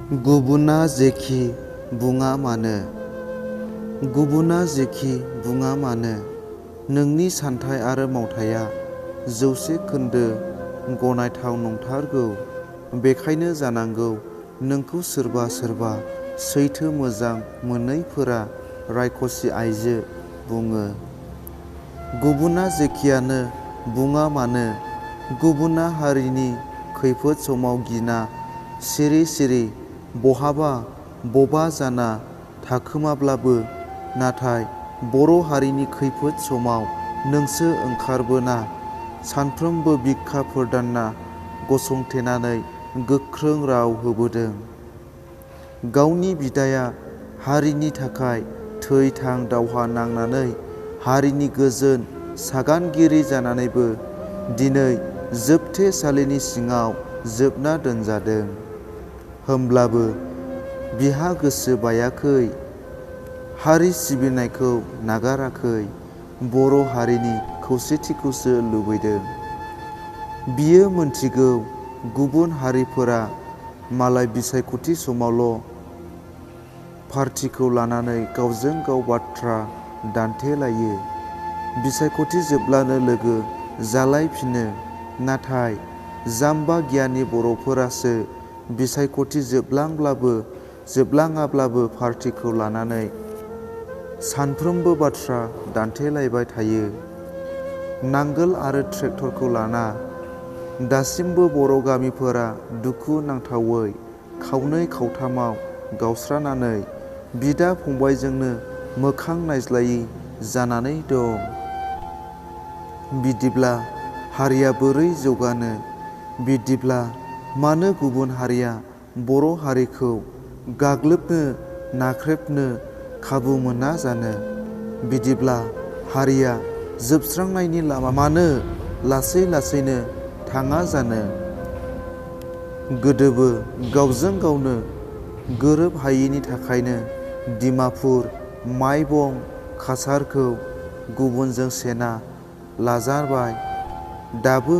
गुबुना जेखि बुङा मानो, गुबुना जेखि बुङा मानो, नोंनि सानथाइ आरो मावथाया 100% गनायथाव नंथारगौ। बेखायनो जानांगौ नोंखौ सोरबा सोरबा सैथो मोजां मोनैफोरा रायखसि आइजो बुङो। गुबुना जेखियानो बुङा मानो, गुबुना हारिनि खैफोद समाव गिना सिरि सिरि बहाबा बबा जाना थाखोमाब्लाबो, नाथाय बर' हारिनि खैफोद समाव नोंसो ओंखारबोना सानफ्रोमबो बिखा फोरदानना गसंथेनानै गोख्रों राव होबोदों। गावनि बिदाया हारिनि थाखाय थै-थां दावहा नांनानै हारिनि गोजोन सागानगिरि जानानैबो दिनै जोबथेसालिनि सिङाव जोबना दोनजादों। होमब्लाबो बिहा गोसो बायाखै, हारि सिबिनायखौ नागाराखै, बर' हारिनि खौसेथिखौसो लुबैदों। बियो मोनथिगौ गुबुन हारिफोरा मालाय बिसायख'थि समावल' पार्टिखौ लानानै गावजों गाव बाथ्रा दान्थेलायो, बिसायख'थि जोबब्लानो लोगो जालायफिनो। नाथाय जाम्बा गियानि बर'फोरासो बिसायख'थि जोबलाङाब्लाबो पार्टिखौ लानानै सानफ्रोमबो बाथ्रा दान्थेलायबाय थायो। नांगोल आरो ट्रेक्टरखौ लाना दासिमबो बर' गामिफोरा दुखु नांथावै खावनै खावथामाव गावस्रानानै बिदा फंबायजोंनो मोखां नायज्लायि जानानै दं। बिदिब्ला हारिया बोरै जौगानो? बिदिब्ला मानो गुबुन हारिया बर' हारिखौ गाग्लोबनो नाख्रेबनो खाबु मोना जानो? बिदिब्ला हारिया जोबस्रांनायनि लामा मानो लासै लासैनो थाङा जानो? गोदोबो गावजों गावनो गोरोब हायैनि थाखायनो डिमापुर, माइबं, काछारखौ गुबुनजों सेना लाजाबाय। दाबो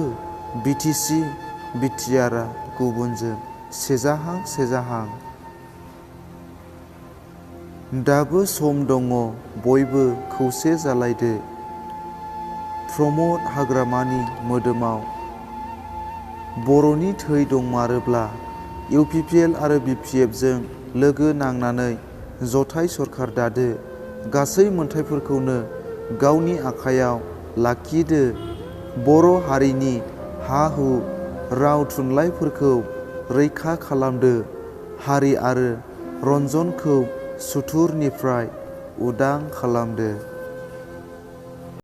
बिटिसि, बिटिआरआ गुबुनजों सेजाहां। दाबो सम दङ बयबो खौसे जालायदो। प्रमद हाग्रामानि मोदोमाव बर'नि थै दंमारोब्ला इउपिपिएल आरो बिपिएफजों लोगो नांनानै जथाय सरकार दादो। गासै मोनथायफोरखौनो गावनि आखायाव लाखिदो। बर' हारिनि हा-हु, राव थुनलाइफोरखौ रैखा खालामदो। हारि आरो रन्जनखौ सुथुरनिफ्राय उदां खालामदो।